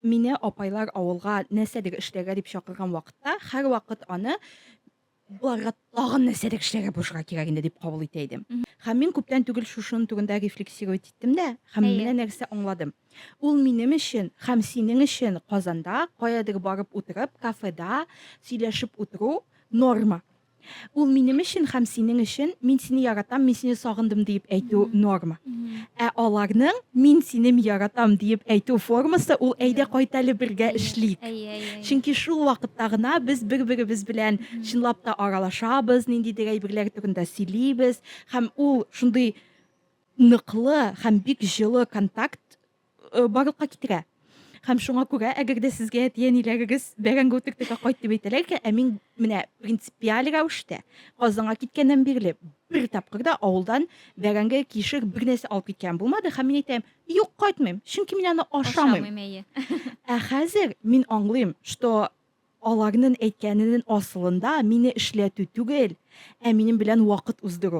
Мине апайлар авылга нәрсәдер эшләргә дип чакырган вакытта, һәрвакыт аны боларга тагын нәрсәдер эшләргә булышырга кирәк инде дип кабул итә идем. Һәм мин күптән түгел шушының турында рефлексировать иттем дә, һәм менә нәрсә аңладым. Ул минем өчен һәм синең өчен Казанда каядыр барып утырып, кафеда сөйләшеп утыру норма. Ул минем өчен һәм синең өчен мин сине яратам, мин сине сагындым диеп әйтү норма. Ә аларның мин сине яратам диеп әйтү формасы ул әйдә кайт әле бергә эшлик. Чөнки шул вакытта гына без бер-беребез белән чынлап та аралашабыз, ниндидер әйберләр турында сөйлибез һәм ул шундый ныклы һәм бик җылы контакт Э, барлыкка китерә. Һәм шуңа күрә, әгәр дә сезгә әти-әниләрегез бәрәңге утыртырга кайт дип әйтәләр икән, ә мин менә принципиаль рәвештә Казанга киткәннән бирле бер тапкыр да авылдан бәрәңге, кишер бер нәрсә алып киткән булмады һәм мин әйтәм, юк, кайтмыйм, чөнки мин аны ашамыйм. Ашамыйм, әйе. Ә хәзер мин аңлыйм, что аларның әйткәненең асылында мине эшләтү түгел, ә минем белән вакыт уздыру.